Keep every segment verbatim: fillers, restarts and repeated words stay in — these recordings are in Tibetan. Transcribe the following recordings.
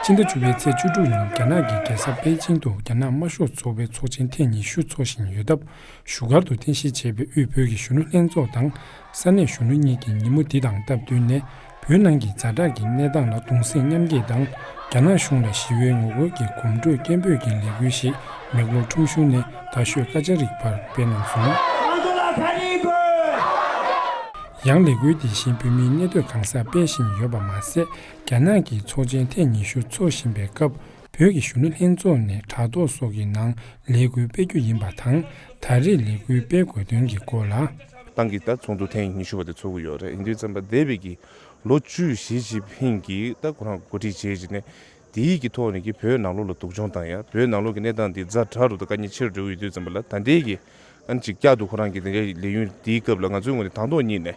སྤྱི་ཟླ་བཅུ་པའི་ཚེས་བཅུ་དྲུག་ཉིན་རྒྱ་ནག་གི་རྒྱལ་ས་པེ་ཅིང་དུ་རྒྱ་ནག་དམར་ཤོག་ཚོགས་པའི་ཚོགས་ཆེན་ཐེངས་ཉི་ཤུ་འཚོགས་བཞིན་ཡོད་སྟབས། བཞུགས་སྒར་དུ་རྟེན་གཞི་བྱས་པའི་དབུས་བོད་ཀྱི་གཞོན་ནུ་ལྷན་ཚོགས་དང་ས་གནས་གཞོན་ནུ་གཉིས་ཀྱིས་ཉིན་མོ་འདི་དང་སྟབས་བསྟུན་ནས་བོད་ནང་གི་ཛ་དྲག་གི་གནས་སྟངས་ལ་གདུང་སེམས་མཉམ་སྐྱེད་དང་། རྒྱ་ནག་གཞུང་ལ་ཞི་བའི་ངོ་རྒོལ་གྱི་གོམ་བགྲོད་སྐད་འབོད་ཀྱི་ལས་འགུལ་ཞིག་མེག་ལོར་ཁྲོམ་གཞུང་ནས་རྡ་ཤོད་ཀ་ཅ་རིག་བར་སྤེལ་གནང་སོང་། ཡང་ལས་འགུལ་འདི་བཞིན་བོད་མིའི་གནས་སྡོད་གང་སར་སྤེལ་བཞིན་ཡོད་པ་མ་ཟད། རྒྱ་ནག་གི་ཚོགས་ཆེན་ཐེངས་ཉི་ཤུ་འཚོགས་བཞིན་པའི་སྐབས། བོད་ཀྱི་གཞོན་ནུ་ལྷན་ཚོགས་ནས་དྲ་ཐོག་སོགས་ཀྱི་ནང་ལས་འགུལ་སྤེལ་རྒྱུ་ཡིན་པ་དང་། ད་རེས་ལས་འགུལ་སྤེལ་དགོས་དོན་གྱི་སྐོར་ལ། ཏང་གི་ད་ཚོགས་འདུ་ཐེངས་ཉི་ཤུ་པ་དེ་ཚོགས་ཀྱི་ཡོད་རེད། ཡིན་དུས་ཙམ་པ་འདས་པའི་གི་ལོ་བཅུ་ཞི་ཅིན་ཕིང་གིས་ད་ཁོ་རང་འགོ་ཁྲིད་བྱས་རྗེས་ནས་དེའི་གི་ཐོག་ནས་ཀྱི་བོད་ནང་ལོགས་ལ་སྡུག་སྦྱོང་བཏང་ཡ། བོད་ནང་ལོགས་ཀྱི་གནས་སྟངས་འདི་ཛ་དྲག་རུ་དང་དཀའ་ངལ་ཆེ་རུ་འགྲོ་གི་ཡོད་དུས་ཙམ་པ་ལ་ད་ལྟའི་གི་ཨ་ནི་ཅིག་བསྐྱར་དུ་ཁོ་རང་གི་དེ་འདྲའི་ལས་ཡུན་འདིའི་སྐབས་ལ་ང་ཚོའི་ངོས་ནས་དང་ཐོག་གཉིས་ནས་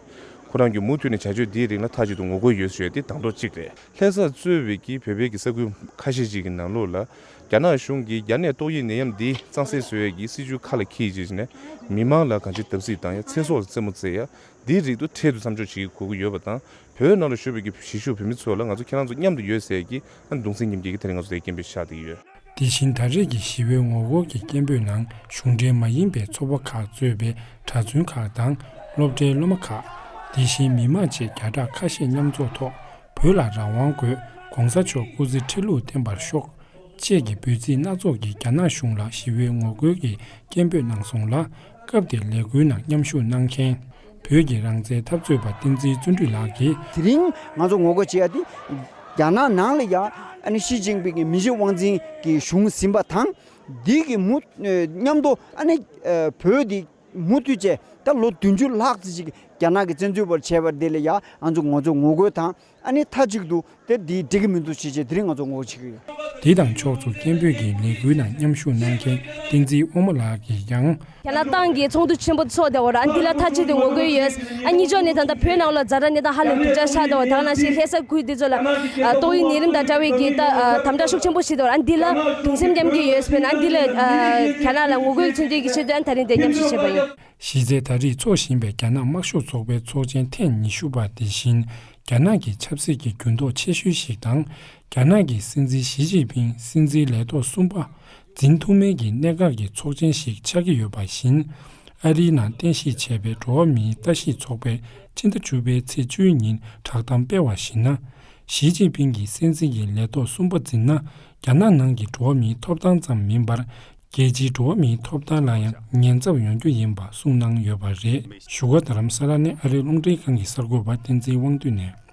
ཁོ་རང་གི་མུ་མཐུད་ནས་བྱ་སྤྱོད་འདིའི་རིང་ལ་མཐའ་གཅིག་ཏུ་ངོ་རྒོལ་ཡོད་ཟེར་ཡ་དེ་དང་ཐོག་གཅིག་རེད། ལྷ་སར་གཙོས་པའི་གི་བོད་པའི་གི་ས་ཁུལ་ཁ་ཤས་ཅིག་གི་ནང་ལོགས་ལ་རྒྱ་ནག་གཞུང་གིས་རྒྱ་ནད་ཏོག་དབྱིབས་ནད་ཡམས་འདི་གཙང་སེལ་བཟོ་ཡ་གི་སྲིད་ཇུས་ཁ་ལ་འཁྱེར་རྗེས་ནས་མི་མང་ལ་གང་ཅི་བརྡབ་གསིག་བཏང་ཡ། ཚེ་སྲོག་ལ་རྩེད་མོ་རྩེ་ཡ། འདིའི་རིགས་དུ་འཕྲལ་དུ་མཚམས་འཇོག་བྱེད་དགོས་ཀྱི་ཡོད་པ་དང་། བོད་ནང་ལ་བཞུགས་པའི་གི་གཞིས་བཞུགས་བོད་མི་ཚོ་ལ་ང་ཚོ་ཁྱེད་རང་ཚོ་མཉམ་དུ་ཡོད་ཟེར་གྱི་ཨ་གདུང་སེམས་མཉམ་སྐྱེད་ཀྱི་དེ་རིང་ང་ཚོ་དེ་སྐད་འབོད་ཤར་བསྡད་ཀྱི་ཡོད། དེ་བཞིན་ད་རེས་ཀྱི་ཞི་བའི་ངོ་རྒོལ་གྱི་སྐད་འབོད་ནང་གཞུང་འབྲེལ་མ་ཡིན་པའི་ཚོགས་པ་ཁག་གཙོས་པའི་གྲྭ་བཙུན་ཁག་དང་སློབ་གྲྭའི་སློབ་མ་ཁག་དེ་བཞིན་མི་མང་བཅས་བརྒྱ་ཕྲག་ཁ་ཤས་མཉམ་འཛོམས་ཐོག་བོད་ལ་རང་དབང་དགོས། ༸གོང་ས་མཆོག་སྐུ་ཚེ་ཁྲི་ལོར་བརྟན་པར་ཤོག་བཅས་ཀྱི་འབོད་ཚིག་སྣ་ཚོགས་ཀྱིས་རྒྱ་ནག་གཞུང་ལ་ཞི་བའི་ངོ་རྒོལ་གྱི་སྐད་འབོད་གནང་སོང་ལ། སྐབས་དེར་ལས་འགུལ་ནང་མཉམ་ཞུགས་གནང་མཁན་བོད་ཀྱི་རང་བཙན་འཐབ་རྩོད་པ་བསྟན་འཛིན་བརྩོན་འགྲུས་ལགས་ཀྱིས། དེ་རིང་ང་ཚོ་ངོ་རྒོལ་བྱེད་ཡ་དེ་རྒྱ་ནག་ནང་ལ་ཡ་ཨ་ནི་ཞི་ཅིན་ཕིང་གི་མི་རྗེ་དབང་འཛིན་གྱི་གཞུང་ཟིན་པ་དང་འདི་གི་མུ་མཉམ་དུ་ཨ་ནི་བོད་དེ་མུ་མཐུད་བྱས་ད་ལོ་བདུན་ཅུ་ལྷག་ཙམ་ཞིག་རྒྱ་ནག་གི་བཙན་འཛུལ་བར་བྱས་པ་དེ་ལ་ཡ་ང་ཚོ་ང་ཚོ་ངོ་རྒོལ་དང་། ཨ་ནི་མཐའ་གཅིག་ཏུ་དེ་འདི་འགྲིག་གི་མི་འདུག་ཅེས་བྱས་དེ་རིང་ང་ཚོ་ངོ་རྒོལ་བྱེད་ཀྱི་ཡོད། དེ་དང་ཕྱོགས་སུ་སྐད་འབོད་ཀྱི་ལས་འགུལ་ནང་མཉམ་ཞུགས་གནང་མཁན་བསྟན་འཛིན་དབང་མོ་ལགས་ཀྱིས་ཀྱང་། རྒྱ་ནག་ཏང་གི་ཚོགས་འདུ་ཆེན་པོ་ཚོགས་བསྡད་ཡོད་རེད། ཨ་འདི་ལ་མཐའ་གཅིག་ཏུ་ངོ་རྒོལ་ཡོད། ཨ་གཉིས་ཕྱོགས་ནས་ད་ལྟ་བོད་ནང་ལ་ཛ་དྲག་གནས་སྟངས་ཧ་ལས་སྡུག་ཅག་ཆགས་བསྡད་ཡོད། ད་ག་ནང་བཞིན་ལྷ་ས་ཁུལ་འདི་ཚོ་ལ་ཨ་ཏོག་དབྱིབས་ནད་རིམས་དང་འདྲ་བའི་གི་ད་ཨ་དམ་དྲག་ཤུགས་ཆེན་པོ་བྱེད་བསྡད་ཡོད་རེད། ཨ་འདི་ལ་གདུང་སེམས་མཉམ་སྐྱེད་ཡོད་ཟེར་ན་ཨ་འདི་ལ་ཨ་རྒྱ་ནག་ལ་ངོ་རྒོལ་མཚོན་བྱེད་ཀྱི་ཆེད་དུ་ཨ་ད་རིང་འདིར་མཉམ་ཞུགས་བྱས་པ་ཡིན། གཞི་རྩའི་ད་རེས་འཚོགས་བཞིན་པའི་རྒྱ་ནག་དམར་ཤོག་ཚོགས་པའི་ཚོགས་ཆེན་ཐེངས་ཉི་ཤུ་པ་དེ་བཞིན། རྒྱ་ནག་གི་ཆབ་སྲིད་ཀྱི་འགྱུར་ལྡོག་ཆེ་ཤོས་ཤིག་དང་། རྒྱ་ནག་གི་སྲིད་འཛིན་ཞི་ཅིན་ཕིང་སྲིད་འཛིན་ལས་ཐོག་གསུམ་པ་འཛིན་ཐུབ་མིན་གྱི་གནད་འགག་གི་ཚོགས་ཆེན་ཞིག་ཆགས་ཀྱི་ཡོད་པ་བཞིན། ཨ་རིའི་ནང་རྟེན་གཞི་བྱས་པའི་འགྲོ་བ་མིའི་ལྟ་ཞིབ་ཚོགས་པས་སྤྱི་ཟླ་བཅུ་པའི་ཚེས་བཅུའི་ཉིན་བསྒྲགས་གཏམ་སྤེལ་བར་གཞིགས་ན། ཞི་ཅིན་ཕིང་གིས་སྲིད་འཛིན་གྱི་ལས་ཐོག་གསུམ་པ་འཛིན་ན། རྒྱ་ནག་ནང་གི་འགྲོ་བ་མིའི་ཐོབ་ཐང་ཙམ་མིན་པར། རྒྱལ་སྤྱིའི་འགྲོ་བ་མིའི་ཐོབ་ཐང་ལ་ཡང་ཉེན་ཚབས་ཡོང་རྒྱུ་ཡིན་པ་གསུངས་གནང་ཡོད་པ་རེད། བཞུགས་སྒར་རྡ་རམ་ས་ལ་ནས་ཨ་རིའི་རླུང་འཕྲིན་ཁང་གི་གསར་འགོད་པ་བསྟན་འཛིན་དབང་འདུས་ནས།